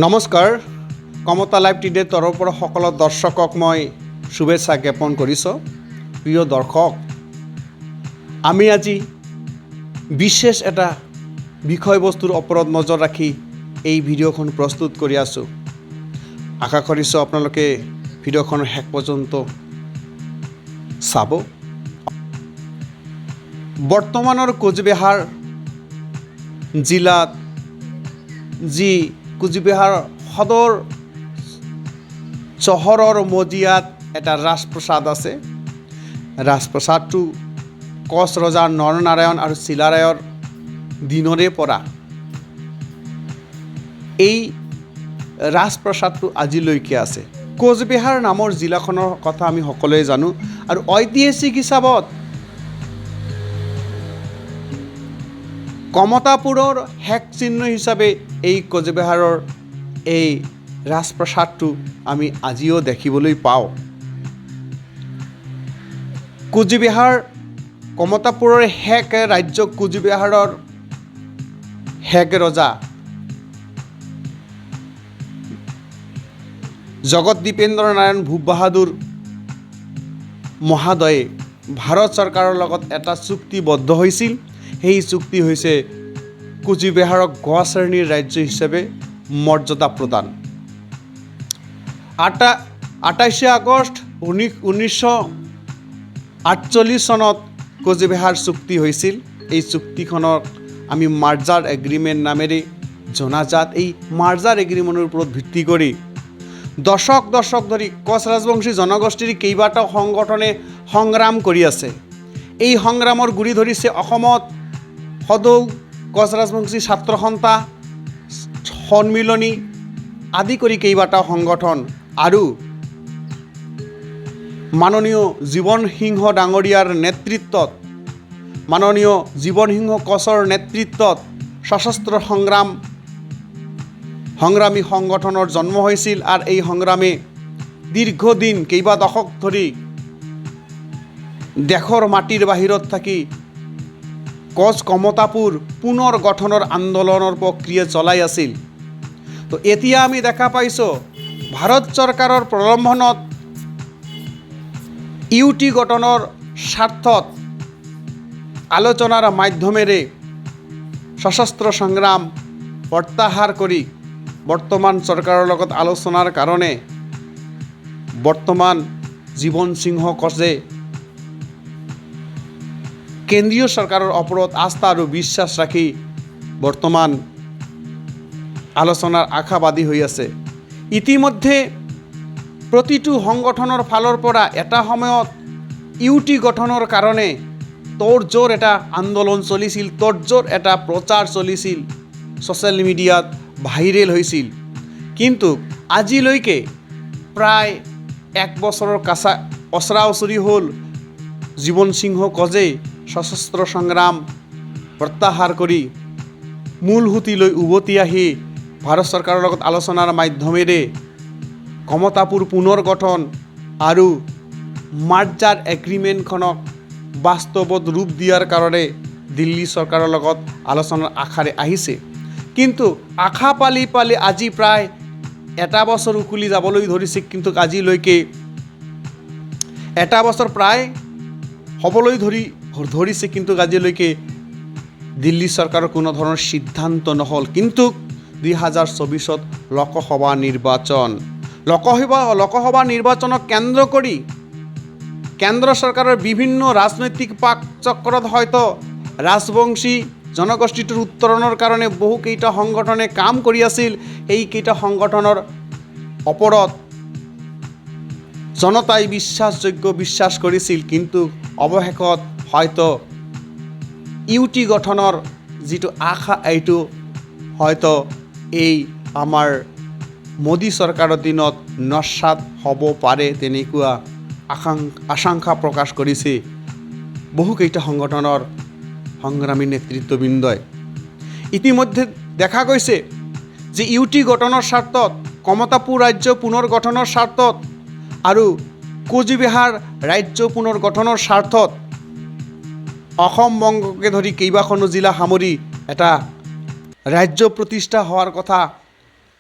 নমস্কাৰ, কমতা লাইভ টিভিৰ তৰফৰ পৰা সকলো দৰ্শকক মই শুভেচ্ছা জ্ঞাপন কৰিছোঁ। প্ৰিয় দৰ্শক, আমি আজি বিশেষ এটা বিষয়বস্তুৰ ওপৰত নজৰ ৰাখি এই ভিডিঅ'খন প্ৰস্তুত কৰি আছোঁ। আশা কৰিছোঁ আপোনালোকে ভিডিঅ'খন শেষ পৰ্যন্ত চাব। বৰ্তমানৰ কোচবিহাৰ জিলাত যি কোচবিহাৰ সদৰ চহৰৰ মজিয়াত এটা ৰাজপ্ৰসাদ আছে। ৰাজপ্ৰসাদটো কোচ ৰজা নৰনাৰায়ণ আৰু চিলাৰায়ৰ দিনৰে পৰা এই ৰাজপ্ৰসাদটো আজিলৈকে আছে। কোচবিহাৰ নামৰ জিলাখনৰ কথা আমি সকলোৱে জানো আৰু ঐতিহাসিক হিচাপত কমতাপুৰৰ শেষ চিহ্ন হিচাপে এই কোচবিহাৰৰ এই ৰাজপ্ৰসাদটো আমি আজিও দেখিবলৈ পাওঁ। কোচবিহাৰ কমতাপুৰৰ শেষ ৰাজ্য, কোচবিহাৰৰ শেষ ৰজা জগত দীপেন্দ্ৰ নাৰায়ণ ভূপ বাহাদুৰ মহাদয়ে ভাৰত চৰকাৰৰ লগত এটা চুক্তিবদ্ধ হৈছিল। সেই চুক্তি হৈছে কোচবিহাৰক গ শ্ৰেণীৰ ৰাজ্য হিচাপে মৰ্যাদা প্ৰদান। 28 আগষ্ট 1948 চনত কোচবিহাৰ চুক্তি হৈছিল। এই চুক্তিখনক আমি মাৰ্জাৰ এগ্ৰিমেণ্ট নামেৰে জনাজাত। এই মাৰ্জাৰ এগ্ৰিমেণ্টৰ ওপৰত ভিত্তি কৰি দশক দশক ধৰি কোচ ৰাজবংশী জনগোষ্ঠীৰ কেইবাটাও সংগঠনে সংগ্ৰাম কৰি আছে। এই সংগ্ৰামৰ গুৰি ধৰিছে অসমত সদৌ কোচ ৰাজবংশী ছাত্ৰ সন্থা, সন্মিলনী আদি কৰি কেইবাটাও সংগঠন আৰু মাননীয় জীৱন সিংহ ডাঙৰীয়াৰ নেতৃত্বত, মাননীয় জীৱন সিংহ কোচৰ নেতৃত্বত সশস্ত্ৰ সংগ্ৰামী সংগঠনৰ জন্ম হৈছিল। আৰু এই সংগ্ৰামে দীৰ্ঘদিন কেইবা দশক ধৰি দেশৰ মাটিৰ বাহিৰত থাকি কোচ কমতাপুৰ পুনৰ গঠনৰ আন্দোলনৰ প্ৰক্ৰিয়া চলাই আছিল। তো এতিয়া আমি দেখা পাইছোঁ, ভাৰত চৰকাৰৰ প্ৰলম্বনত ইউটি গঠনৰ স্বাৰ্থত আলোচনাৰ মাধ্যমেৰে সশস্ত্ৰ সংগ্ৰাম প্ৰত্যাহাৰ কৰি বৰ্তমান চৰকাৰৰ লগত আলোচনাৰ কাৰণে বৰ্তমান জীৱন সিংহ কোচে কেন্দ্ৰীয় চৰকাৰৰ ওপৰত আস্থা আৰু বিশ্বাস ৰাখি বৰ্তমান আলোচনাৰ আশাবাদী হৈ আছে। ইতিমধ্যে প্ৰতিটো সংগঠনৰ ফালৰ পৰা এটা সময়ত ইউটি গঠনৰ কাৰণে তোৰজোৰ এটা আন্দোলন চলিছিল, তোৰজোৰ এটা প্ৰচাৰ চলিছিল, ছ'চিয়েল মিডিয়াত ভাইৰেল হৈছিল। কিন্তু আজিলৈকে প্ৰায় এক বছৰৰ কাছা ওচৰা ওচৰি হ'ল, জীৱন সিংহ কোচে সশস্ত্ৰ সংগ্ৰাম প্ৰত্যাহাৰ কৰি মূল সুঁতিলৈ উভতি আহি ভাৰত চৰকাৰৰ লগত আলোচনাৰ মাধ্যমেৰে কমতাপুৰ পুনৰ গঠন আৰু মাৰ্জাৰ এগ্ৰিমেণ্টখনক বাস্তৱত ৰূপ দিয়াৰ কাৰণে দিল্লী চৰকাৰৰ লগত আলোচনাৰ আশাৰে আহিছে। কিন্তু আশা পালি পালি আজি প্ৰায় এটা বছৰ উকলি যাবলৈ ধৰিছে। কিন্তু আজিলৈকে এটা বছৰ প্ৰায় হ'বলৈ ধৰিছে, কিন্তু আজিলৈকে দিল্লী চৰকাৰৰ কোনো ধৰণৰ সিদ্ধান্ত নহ'ল। কিন্তু 2024ত লোকসভা নিৰ্বাচন, লোকসভা নিৰ্বাচনক কেন্দ্ৰ কৰি কেন্দ্ৰ চৰকাৰৰ বিভিন্ন ৰাজনৈতিক পাক চক্ৰত হয়তো ৰাজবংশী জনগোষ্ঠীটোৰ উত্তৰণৰ কাৰণে বহুকেইটা সংগঠনে কাম কৰি আছিল। এইকেইটা সংগঠনৰ ওপৰত জনতাই বিশ্বাসযোগ্য বিশ্বাস কৰিছিল। কিন্তু অৱশেষত হয়তো ইউটি গঠনৰ যিটো আশা, এইটো হয়তো এই আমাৰ মোদী চৰকাৰৰ দিনত নস্যাৎ হ'ব পাৰে, তেনেকুৱা আশংকা প্ৰকাশ কৰিছে বহুকেইটা সংগঠনৰ সংগ্ৰামী নেতৃত্ববৃন্দই। ইতিমধ্যে দেখা গৈছে যে ইউটি গঠনৰ স্বাৰ্থত, কমতাপুৰ ৰাজ্য পুনৰ গঠনৰ স্বাৰ্থত আৰু কোচবিহাৰ ৰাজ্য পুনৰ গঠনৰ স্বাৰ্থত অসম বংগকে ধৰি কেইবাখনো জিলা সামৰি এটা ৰাজ্য প্ৰতিষ্ঠা হোৱাৰ কথা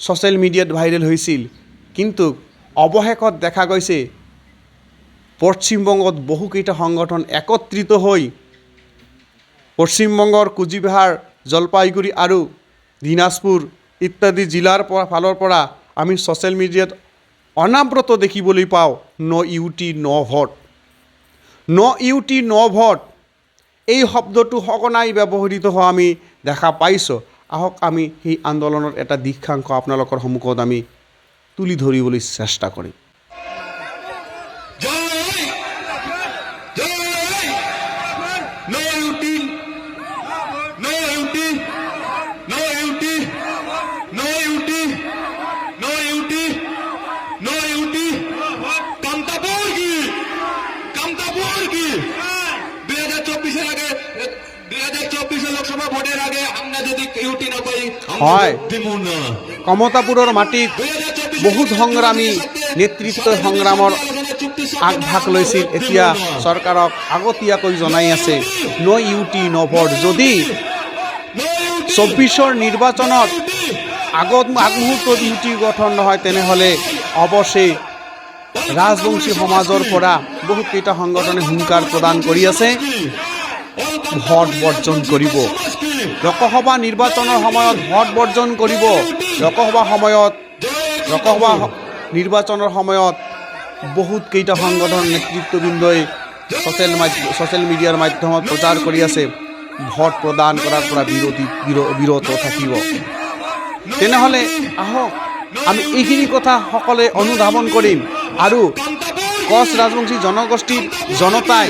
ছ'চিয়েল মিডিয়াত ভাইৰেল হৈছিল। কিন্তু অৱশেষত দেখা গৈছে, পশ্চিমবংগত বহুকেইটা সংগঠন একত্ৰিত হৈ পশ্চিমবংগৰ কোচবিহাৰ, জলপাইগুৰি আৰু দিনাজপুৰ ইত্যাদি জিলাৰ পৰা ফালৰ পৰা আমি ছ'চিয়েল মিডিয়াত অনবৰত দেখিবলৈ পাওঁ, "No UT, no vote, no UT, no vote"। এই শব্দটো সঘনাই ব্যৱহৃত হোৱা আমি দেখা পাইছোঁ। আহক, আমি সেই আন্দোলনৰ এটা দৃশ্যাংশ আপোনালোকৰ সন্মুখত আমি তুলি ধৰিবলৈ চেষ্টা কৰিম। জয় জয়। No UT, no UT, no UT, no UT, no UT, no UT। Kamatapur কি, কমতাপুর কি? 2024-এর আগে, 2024-এর লোকসভা ভোটের আগে আমরা যদি ইউটি না পাই, আমরা ভোট দিব না। কমতাপুৰৰ মাটিত বহুত সংগ্ৰামী নেতৃত্বই সংগ্ৰামৰ আগভাগ লৈছিল। এতিয়া চৰকাৰক আগতীয়াকৈ জনাই আছে, "No UT, no vote"। যদি 24ৰ নিৰ্বাচনত আগত আগমুহূৰ্তত ইউ টি গঠন নহয়, তেনেহ'লে অৱশ্যেই ৰাজবংশী সমাজৰ পৰা বহুতকেইটা সংগঠনে হুংকাৰ প্ৰদান কৰি আছে, ভোট বৰ্জন কৰিব। লোকসভা নিৰ্বাচনৰ সময়ত ভোট বৰ্জন কৰিব। লোকসভা সময়ত, লোকসভা নিৰ্বাচনৰ সময়ত বহুত কেইটা সংগঠনৰ নেতৃত্ববৃন্দই ছ'চিয়েল মিডিয়াৰ মাধ্যমত প্ৰচাৰ কৰি আছে, ভোট প্ৰদান কৰাৰ পৰা বিৰত থাকিব। তেনেহ'লে আহক, আমি এইখিনি কথা সকলোৱে অনুধাৱন কৰিম আৰু কোচ ৰাজবংশী জনগোষ্ঠীৰ জনতাই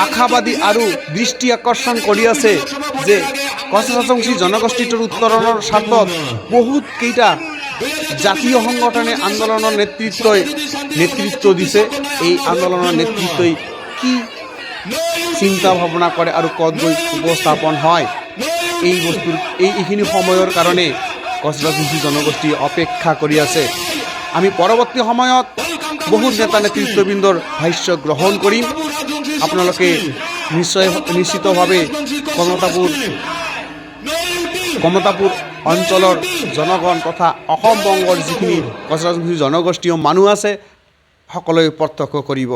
আশাবাদী আৰু দৃষ্টি আকৰ্ষণ কৰি আছে যে কোচ ৰাজবংশী জনগোষ্ঠীটোৰ উত্তৰণৰ স্বাৰ্থত বহুত কেইটা জাতীয় সংগঠনে আন্দোলনৰ নেতৃত্ব দিছে। এই আন্দোলনৰ নেতৃত্বই কি চিন্তা ভাৱনা কৰে আৰু ক'ত গৈ উপস্থাপন হয়, এই বস্তুৰ এইখিনি সময়ৰ কাৰণে কোচ ৰাজবংশী জনগোষ্ঠীয়ে অপেক্ষা কৰি আছে। আমি পৰৱৰ্তী সময়ত বহুত নেতা নেতৃত্ববৃন্দৰ ভাষ্য গ্ৰহণ কৰিম। আপোনালোকে নিশ্চিতভাৱে কমতাপুৰ অঞ্চলৰ জনগণ তথা অসম বংগৰ যিখিনি কোচ ৰাজবংশী জনগোষ্ঠীয় মানুহ আছে, সকলোৱে প্ৰত্যক্ষ কৰিব।